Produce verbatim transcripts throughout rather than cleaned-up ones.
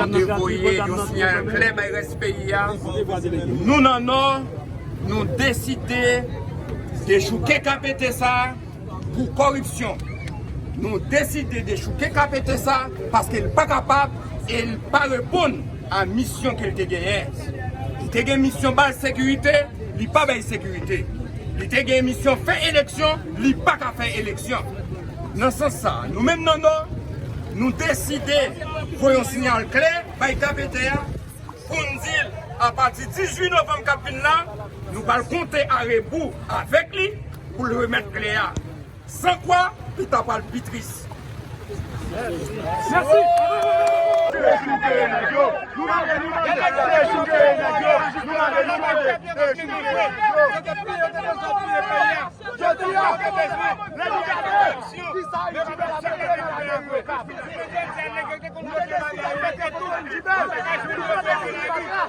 Te voye yon siyal klè bay rès peyi a. Nou nan Nò, nou deside dechouke K P T sa a pou kòripsyon. Nou deside dechouke K P T sa a paske l pa kapab e l pa reponn a misyon ke l te genyen. Li te gen misyon ba l sekirite, li pa bay sekirite. Li te gen misyon fè eleksyon, li pa ka fè eleksyon. Nan sans sa, nou menm nan Nò, nou deside voye yon siyal klè bay K P T a pou n di l, apati dizuit novanm k ap vin la, nou pral konte a rebou avèk li pou l remèt kle a. San kwa, pita pral pi tris. Mèsi. Jodi a, lè nou gade ki sa Ayiti pral ap mennen nan men nou yo. Nou te deside mete tout moun dibèl. Nou te deside mete tout moun dibèl.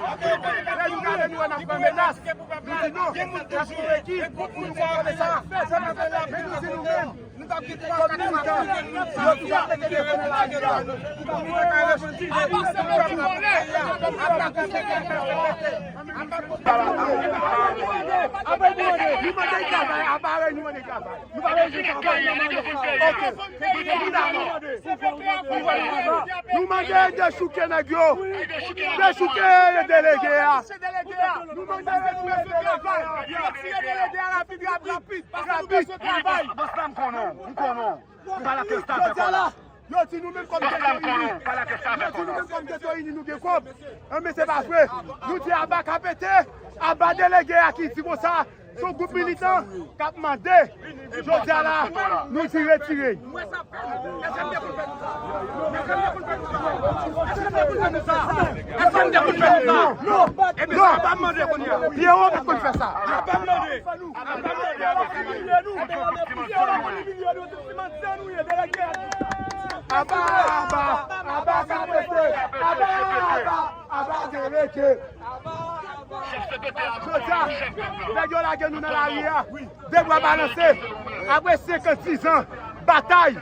Lè nou gade nou wè n ap pran menas, nou di non, n ap fè yon ekip pou nou konprann sa. Se pa fè la, men nou di nou menm, nou t ap gen twa militan. Jodi a, nou te defann lari a. Nou pa pou wè ka revanjik. Nou pa pou wè ka revanjik. Apre nou mande, nou mande travay, apare nou mande travay. Nou pa bezwen travay, nou mande travay. Ok. Nou dakò. Nou mande dechouke nèg yo. Dechouke delege a. Nou mande retire delege a. Retire delege a rapid, rapid, rapid. Bòs la, m konnen w, m konnen w. M pa la ke sa fè kò la. Yo di nou menm kòm Geto Ini. Yo di nou menm kòm Geto Ini nou gen kòb. Enben se pa vre. Nou di aba K P T, aba delege a ki di konsa, se yon gwoup militan k ap mande. Jodi a la, nou di retire. Non, non, non. Pierrot pa t konn fè sa. Aba, aba, aba K P T, aba, aba, aba delege. Jodi a, nèg yo lage nou nan lari a, de bra balanse. Apre senkannsis an batay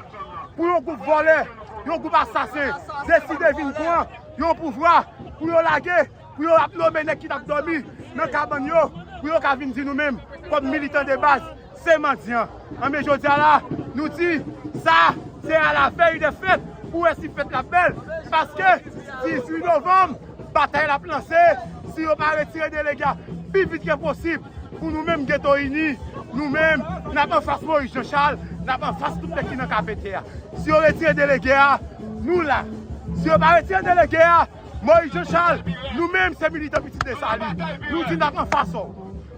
pou yon gwoup vòlè, yon gwoup asasen, deside vin pran yon pouvwa pou yo lage, pou yo ap nome nèg ki t ap dòmi nan kabann yo, pou yo ka vin di nou menm, kòm militan de baz, se mandyan. Anben jodi a la, nou di, sa, se alavèy de fèt, pou wè si fèt la bèl, paske dizuit novanm, batay la ap lanse, si yo pa retire delege a pi vit ke posib, pou nou menm Geto Ini, nou menm, n ap anfas Moyiz Jan Chal, n ap anfas tout nèg ki nan K P T a. Si yo retire delege a, nou la. Si yo pa retire delege a, Moyiz Jan Chal, nou menm se militan Pitit Desalin. Nou di n ap anfas w.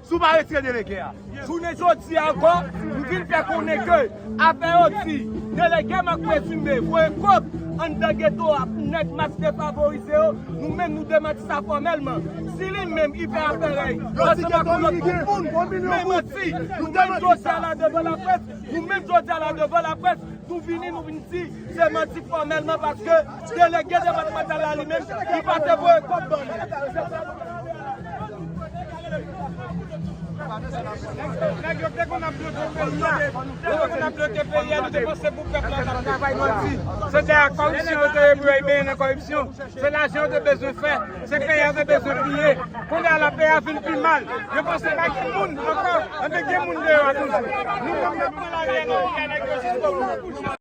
Si w pa retire delege a. Jounen jodi a ankò, nou vin fè konnen ke afè yo di, delege Marc Présumé voye kòb anndan geto a pou nèg mas defavorize yo, nou menm nou demanti sa fòmèlman. Si li menm li fè afè rèy, yo di geto Ini gen yon milyon goud, nou demanti sa. Nou menm jodi a la devan laprès, nou menm jodi a la devan laprès, nou vini, nou vin di, se manti fòmèlman paske delege depatmantal la li menm, li pa te voye kòb ban nou. Nèg yo te konn ap bloke peyi a, yo te konn ap bloke peyi a, nou te panse pou pèp la t ap travay, nou ap di, se dèyè kòripsyon yo te ye pou yo al benyen nan kòripsyon. Se lajan yo te bezwen fè, se peyi a yo te bezwen piye. Kounye a la, peyi a vin pi mal. Yo panse pa gen moun ankò, anben gen moun deyò a toujou. Nou menm n ap pran lari a, n ap pran nèg yo jiskobou.